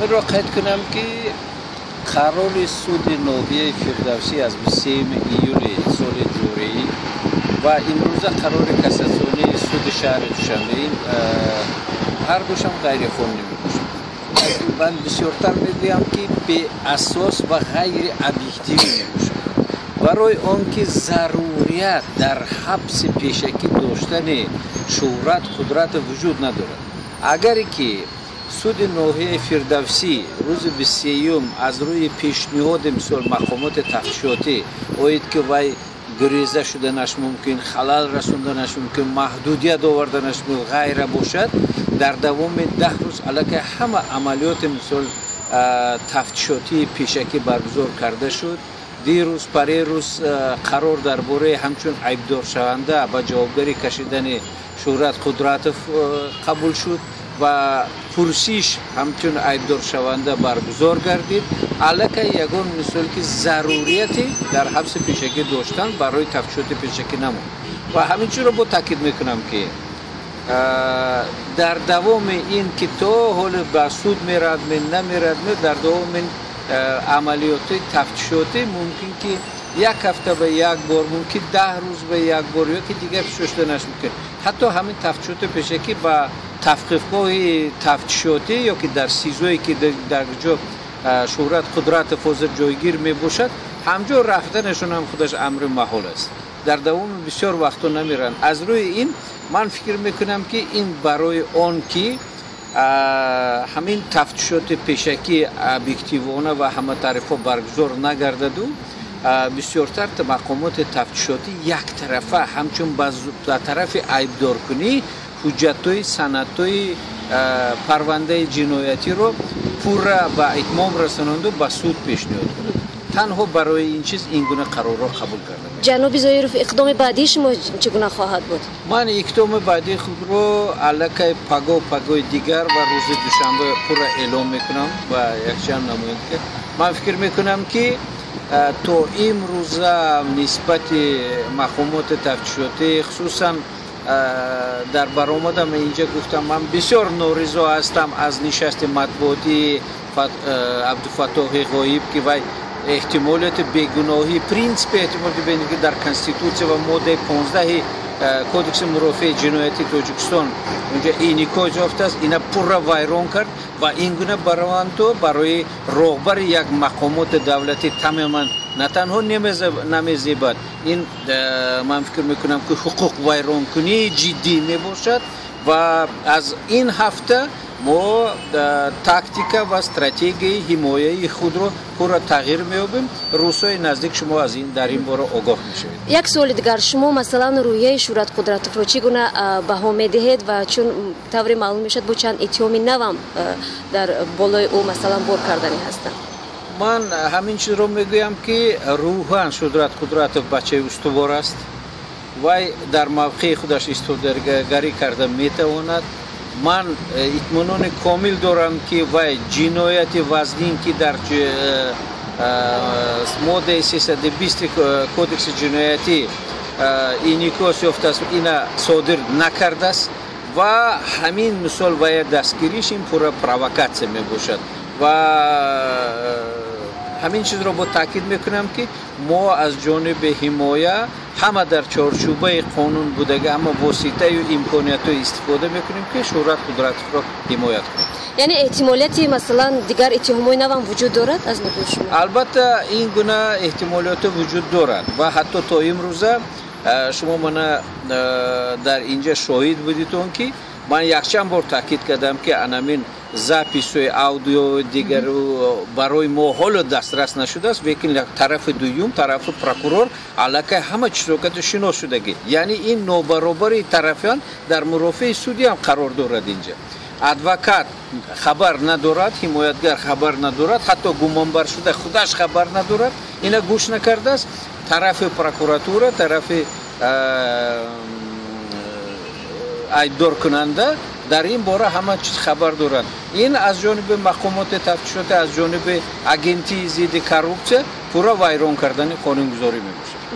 Ҳаминро қайд кунам, ки қарори суди ноҳияи Фирдавсӣ аз 23 июли соли ҷорӣ ва имрӯза қарори кассатсионии суди шаҳри Душанбе ҳар душам ғайриқонунӣ мебошад. Ман бисёртар мегӯям, ки беасос ва ғайриобъективӣ мебошад, барои он ки зарурият дар ҳабси пешакӣ доштани Шӯҳрат Қудратов вуҷуд надорад. Агаре ки суди ноҳияи Фирдавсӣ рӯзи 23-юм аз рӯи пешниҳоди, мисол, мақомоти тафтишотӣ оид, ки вай гуреза шуданаш мумкин, халал расонданаш мумкин, маҳдудият оварданаш мумкин, ғайра бошад, дар давоми 10 рӯз аллакай ҳама амалиёти, мисол, тафтишотии пешакӣ баргузор карда шуд. Дирӯз, парерӯз қарор дар бораи ҳамчун айбдоршаванда ба ҷавобгарӣ кашидани Шӯҳрат Қудратов қабул шуд ва пурсиш ҳамчун айбдоршаванда баргузор гардид. Аллакай ягон, мисол, ки зарурияте дар ҳабси пешакӣ доштан барои тафтишоти пешакӣ намонд. Ва ҳамин чизро бо таъкид мекунам, ки дар давоми ин ки то ҳоле ба суд меравад, намерад, дар давоми амалиёти тафтишотӣ мумкин ки як ҳафта ба як бор, мумкин 10 рӯз ба як бор ё ки дигар шуданаш мумкин. Ҳатто ҳамин тафтишоти пешакӣ ба тавқифгоҳи тафтишотӣ ё ки дар СИЗОе ки дар ҷо Шӯҳрат Қудратов ҳозир ҷойгир мебошад, ҳамҷо рафтанашон ҳам худаш амри маҳол аст. Дар давоми бисёр вақтҳо намеранд. Аз рӯи ин ман фикр мекунам, ки ин барои он ки ҳамин тафтишоти пешакӣ объективона ва ҳаматарафо баргузор нагардаду, бисёртар мақомоти тафтишотӣ яктарафа ҳамчун ба тарафи айбдоркунӣ ҳуҷҷатҳои, санадҳои парвандаи ҷиноятиро пурра ба итмом расонанду ба суд пешниҳод кунад. Танҳо барои ин чиз ин гуна қарорро қабул карда. Ҷаноби Зоиров, иқдоми баъдии шумо чӣ гуна хоҳад буд? Ман иқдоми баъдии худро аллакай паго, пагои дигар ва рӯзи душанбе пурра эълом мекунам ва якчанд намоянда. Ман фикр мекунам, ки то имрӯза нисбати мақомоти тафтишотӣ, хусусан дар баромадам инҷа гуфтам, ман бисёр норизо ҳастам аз нишасти матбуотии Абдуфаттоҳи Ғоиб, ки вай эҳтимолияти бегуноҳӣ, принсипи эҳтимолияти бегуноҳӣ дар Конститутсия ва моддаи 15-и Кодекси мурофиаи ҷиноятии Тоҷикистон унҷа инъикос ёфтааст, ина пурра вайрон кард. Ва ин гуна баровандҳо барои роҳбари як мақомоти давлатӣ тамоман на танҳо намезебад, ин ман фикр мекунам, ки ҳуқуқ вайронкунии ҷиддӣ мебошад. Ва аз ин ҳафта мо тактика ва стратегияи ҳимояи худро пурра тағйир меёбем. Рӯзҳои наздик шумо аз ин дар ин бора огоҳ мешавед. Як суоли дигар: шумо, масалан, рӯҳияи Шӯҳрат Қудратовро чӣ гуна баҳо медиҳед? Ва чун тавре маълум мешавад, бо чанд иттиҳоми навам дар болои ӯ, масалан, бор карданӣ ҳастанд. Ман ҳамин чизро мегӯям, ки рӯҳан Шӯҳрат Қудратов бачаи устувор аст. Вай дар мавқеи худаш истодагарӣ карда метавонад. Ман итминони комил дорам, ки вай ҷинояти вазнин, ки дар моддаи 320 Кодекси ҷиноятӣ инъикос ёфтааст, ина содир накардааст. Ва ҳамин, мисол, вая дастгириш ин пурра провокатсия мебошад. Ва ҳамин чизро бо таъкид мекунам, ки мо аз ҷониби ҳимоя ҳама дар чорчӯбаи қонун будаги ҳама воситаю имкониятҳо истифода мекунем, ки Шӯҳрат Қудратовро ҳимоят кунем. Яъне эҳтимолияти, масалан, дигар иттиҳомҳои навам вуҷуд дорад аз нигоҳи шумо? Албатта, ин гуна эҳтимолиятҳо вуҷуд дорад. Ва ҳатто то имрӯза шумо мана дар инҷа шоҳид будитон, ки ман якчанд бор таъкид кардам, ки анамин записҳои аудио дигару барои мо ҳоло дастрас нашудааст, лекин тарафи дуюм, тарафи прокурор аллакай ҳама чизокато шинос шудагӣ. Яъне ин нобаробарии тарафиён дар мурофиаи судӣ ҳам қарор дорад. Инҷа адвокат хабар надорад, ҳимоятгар хабар надорад, ҳатто гумонбаршуда худаш хабар надорад, ина гӯш накардааст. Тарафи прокуратура, тарафи айбдоркунанда дар ин бора ҳама чиз хабар доранд. Ин аз ҷониби мақомоти тафтишотӣ, аз ҷониби Агентии зидди коррупсия пурра вайрон кардани қонунгузорӣ мебошад.